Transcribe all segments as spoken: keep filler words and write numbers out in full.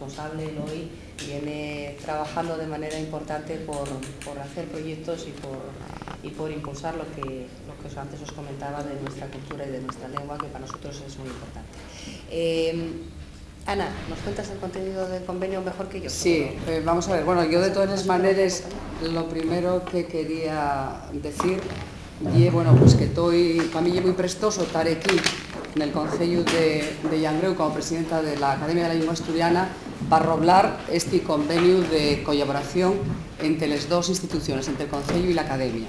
responsable, Eloy, viene trabajando de manera importante por, por hacer proyectos y por, y por impulsar lo que, lo que os, antes os comentaba de nuestra cultura y de nuestra lengua, que para nosotros es muy importante. Eh, Ana, ¿nos cuentas el contenido del convenio mejor que yo? Sí, eh, vamos a ver, bueno, yo de todas maneras, lo primero que quería decir ye, bueno, pues que toi, pa mí ye mui prestoso tar equí nel Conceyu de, de Llangreu como presidenta de la Academia de la Llingua Asturiana pa roblar esti conveniu de collaboración ente les dos instituciones, ente el Conceyu y la Academia.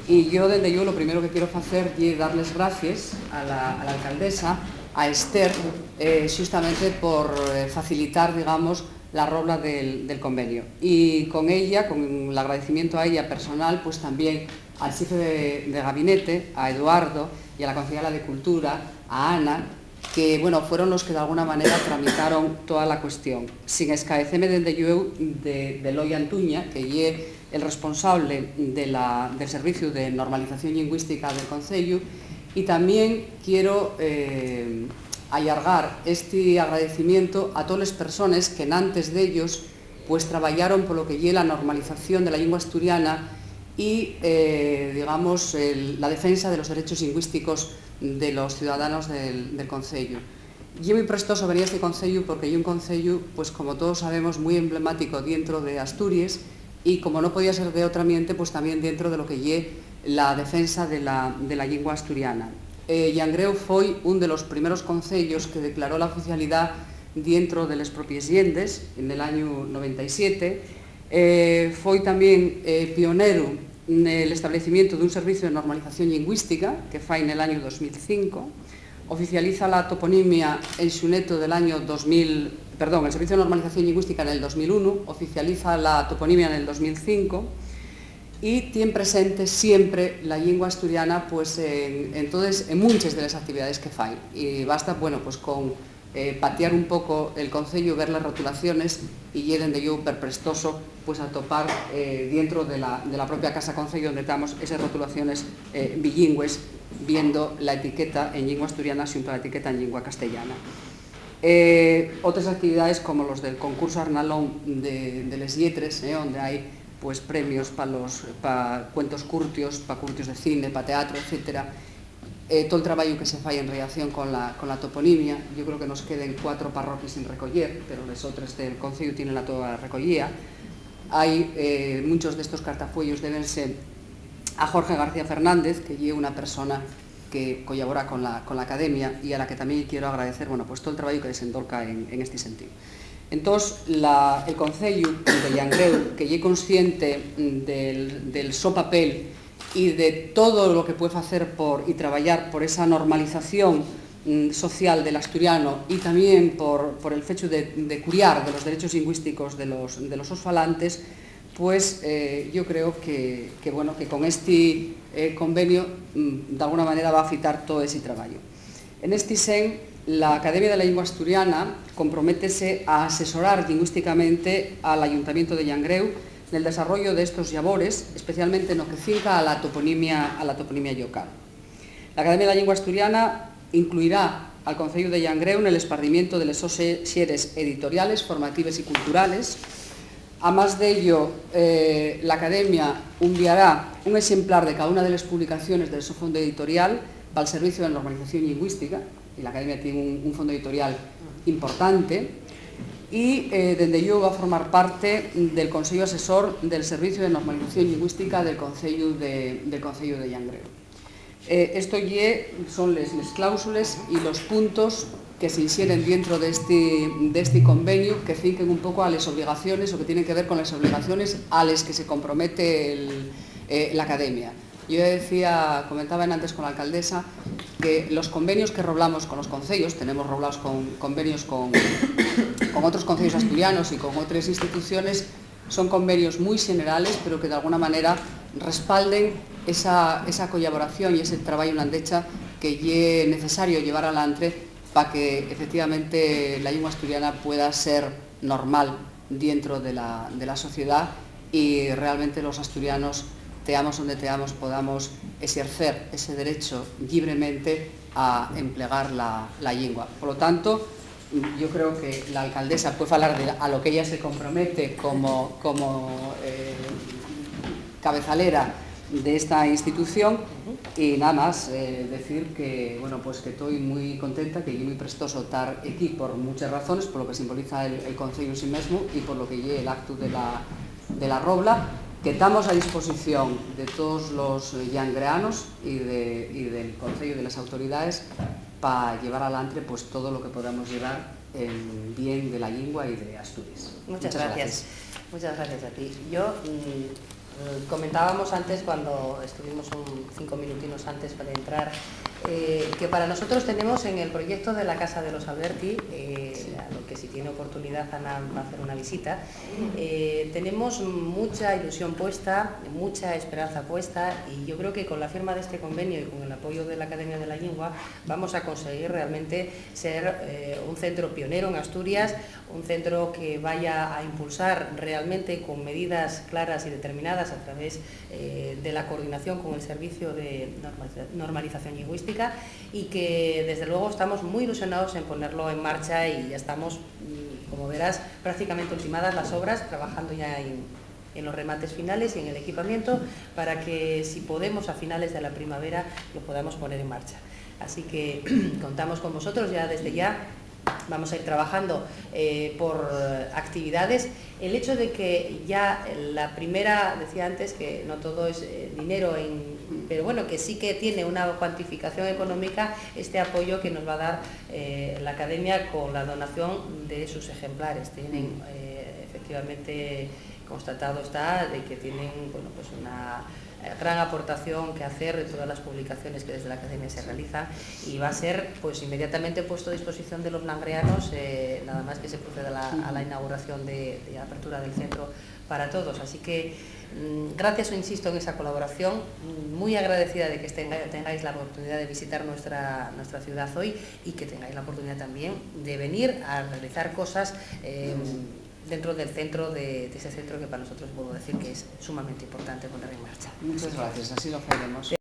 Y yo, dende yo, lo primero que quiero facer ye dar les gracies a la, a la alcaldesa, a Esther, eh, xustamente por, eh, facilitar, digamos, la robla del, del convenio. Y con ella, con l'agradecimiento a ella personal, pues también al xefe de, de gabinete, a Eduardo, y a la concejala de Cultura, a Ana, que, bueno, fueron los que de alguna manera tramitaron toda la cuestión. Sin escaeceme, dende llueu, de, d'Eloi Antuña, que ye el responsable de la, del Serviciu de Normalización Llingüística del Conceyu, y tamién quiero, eh, allargar esti agradecimiento a toles persones que, enantes d'ellos, pues, trabayaron polo que ye la normalización de la llingua asturiana y, eh, digamos, el, la defensa de los derechos lingüísticos de los ciudadanos del, del Conceyu. Ye mui prestoso venir a este Conceyu porque ye un Conceyu, pues, como todos sabemos, mui emblemático dientro de Asturies y, como no podía ser de otra miente, pues, tamién dientro de lo que ye la defensa de la, de la llingua asturiana. Eh, Llangreu foi un de los primeros conceyos que declaró la oficialidá dientro de les propies llendes, en el añu noventa y siete. Eh, foi tamién, eh, pioneru nel establecimiento d'un servicio de normalización llingüística que fai nel añu dos mil cinco. Oficializa la toponimia en xunetu del año dos mil, perdón, el Servicio de Normalización Llingüística nel dos mil unu, oficializa la toponimia nel dos mil cinco y tien presente siempre la llingua asturiana, pues, en, entonces, en munches de les actividades que fai. Y basta, bueno, pues, con, eh, patiar un poco el conceyu, ver les rotulaciones, y ye dende llueu perprestoso, pues, atopar, eh, dientro de la, de la propia Casa Conceyu onde tamos eses rotulaciones, eh, bilingües, viendo la etiqueta en llingua asturiana xunto a la etiqueta en llingua castellana. Eh, otres actividades como los del concurso Arnalón de, de les lletres, eh, onde hai, pues, premios pa los, pa cuentos curtios, pa curtios de cine, pa teatro, etcétera. Eh, tol trabayu que se fai en rellación con la, con la toponimia. Yo creo que nos queden cuatro parroquies sin recoyer, pero les otres del conceyu tienen la toda recollía. Hai, eh, munchos d'estos cartafueyos débense a Jorge García Fernández, que ye una persona que collabora con la, con la Academia y a la que tamién quiero agradecer, bueno, pues, tol trabayu que desendolca en, en esti sentíu. Entós, la, el Conceyu de Llangreu, que ye consciente del, del so papel y de todo lo que puede facer por, y trabayar por esa normalización, mm, social del asturiano y tamién por, por el fechu de, de curiar de los derechos llingüísticos de los, de los sos falantes, pues, eh, yo creo que, que, bueno, que con esti, eh, convenio, mm, d'alguna manera va a fitar todo esi trabayu. En esti sen, la Academia de la Llingua Asturiana comprométese a asesorar llingüísticamente al Ayuntamiento de Llangreu nel desarrollo d'estos llabores, especialmente no que cinca a la toponimia, a la toponimia llocal. La Academia de la Llingua Asturiana incluirá al Conceyu de Llangreu nel espardimiento de les sos xe-, xeres editoriales, formatives y culturales. Amás d'ello, eh, la Academia unviará un exemplar de cada una de les publicaciones del so fondo editorial pal Servicio de Normalización Llingüística, y la Academia tien un, un fondo editorial importante, y, eh, dende llueu va formar parte del Consello Asesor del Servicio de Normalización Llingüística del Conceyu de, del Conceyu de Llangreu. Eh, esto ye, son les, les cláusules y los puntos que se inxeren dientro d'esti, d'esti conveniu, que cinquen un poco a les obligaciones o que tienen que ver con les obligaciones a les que se compromete el, eh, la Academia. Yo decía, comentaba enantes con la alcaldesa, que los convenios que roblamos con los conceyos, tenemos roblaos con, convenios con, con otros conceyos asturianos y con otras instituciones, son convenios mui xenerales, pero que d'alguna manera respalden esa, esa collaboración y ese trabayu n'andecha que ye necesario llevar alantre pa que efectivamente la llingua asturiana pueda ser normal dientro de la, de la sociedá y realmente los asturianos, teamos onde teamos, podamos exercer ese derecho llibremente a emplegar la, la llingua. Polo tanto, Yo creo que la alcaldesa puede hablar de a lo que ella se compromete como, como eh, cabezalera de esta institución. Y nada más eh, decir que, bueno, pues que estoy muy contenta, que yo muy prestoso estar aquí por muchas razones, por lo que simboliza el, el Concello en sí mismo y por lo que lle el acto de la, de la Robla, que estamos a disposición de todos los llangreanos y, de, y del Concello y de las autoridades para llevar adelante pues todo lo que podamos llevar en bien de la lengua y de Asturias. Muchas, muchas gracias. gracias. Muchas gracias a ti. Yo mmm, comentábamos antes, cuando estuvimos un, cinco minutinos antes para entrar, eh, que para nosotros tenemos en el proyecto de la Casa de los Alberti, eh, sí. A lo que si tiene oportunidad Ana va a hacer una visita, eh, tenemos mucha ilusión puesta, mucha esperanza puesta, y yo creo que con la firma de este convenio y con el apoyo de la Academia de la Lengua vamos a conseguir realmente ser eh, un centro pionero en Asturias, un centro que vaya a impulsar realmente con medidas claras y determinadas a través eh, de la coordinación con el Servicio de Normalización Lingüística y que desde luego estamos muy ilusionados en ponerlo en marcha y ya estamos, mm, como verás, prácticamente ultimadas las obras, trabajando ya en, en los remates finales y en el equipamiento para que, si podemos, a finales de la primavera lo podamos poner en marcha. Así que contamos con vosotros ya desde ya. Vamos a ir trabajando eh, por actividades. El hecho de que ya la primera, decía antes que no todo es eh, dinero, en, pero bueno, que sí que tiene una cuantificación económica este apoyo que nos va a dar eh, la Academia con la donación de sus ejemplares. Tienen eh, efectivamente constatado está de que tienen, bueno, pues una eh, gran aportación que hacer de todas las publicaciones que desde la Academia se realizan y va a ser pues inmediatamente puesto a disposición de los langreanos eh, nada más que se proceda a la, a la inauguración de, de apertura del centro para todos. Así que mm, gracias, insisto, en esa colaboración, muy agradecida de que tengáis la oportunidad de visitar nuestra, nuestra ciudad hoy y que tengáis la oportunidad también de venir a realizar cosas eh, dentro del centro, de, de ese centro que para nosotros, vuelvo a decir, que es sumamente importante poner en marcha. Muchas gracias, así lo haremos.